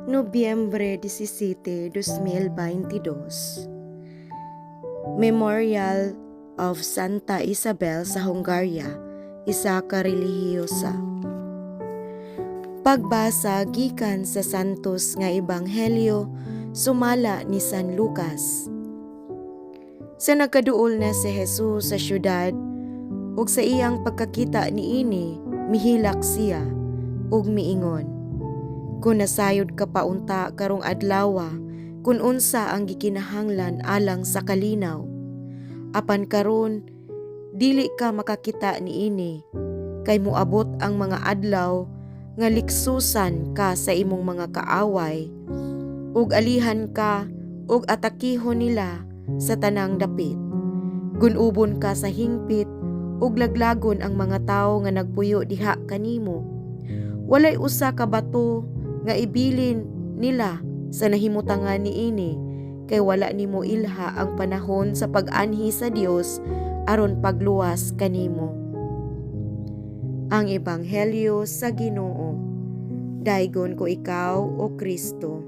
Nobyembre 17, 2022. Memorial of Santa Isabel sa Hungaria, isa ka relihiyosa. Pagbasa gikan sa Santos nga Ebanghelyo sumala ni San Lucas. Sa nagkaduol na si Jesus sa syudad ug sa iyang pagkakita niini, mihilak siya ug miingon, "Kung nasayod ka pa unta karong adlawa kung unsa ang gikinahanglan alang sa kalinaw. Apan karon dili ka makakita niini, kay moabot ang mga adlaw nga liksusan ka sa imong mga kaaway ug alihan ka ug atakihon nila sa tanang dapit. Gun-obon ka sa hingpit ug laglagon ang mga tawo nga nagpuyo diha kanimo. Walay usa ka bato nga ibilin nila sa nahimutangan niini, kay wala nimo ilha ang panahon sa pag-anhi sa Dios aron pagluwas kanimo." Ang Ebanghelyo sa Ginoo. Daygon ko ikaw, o Kristo.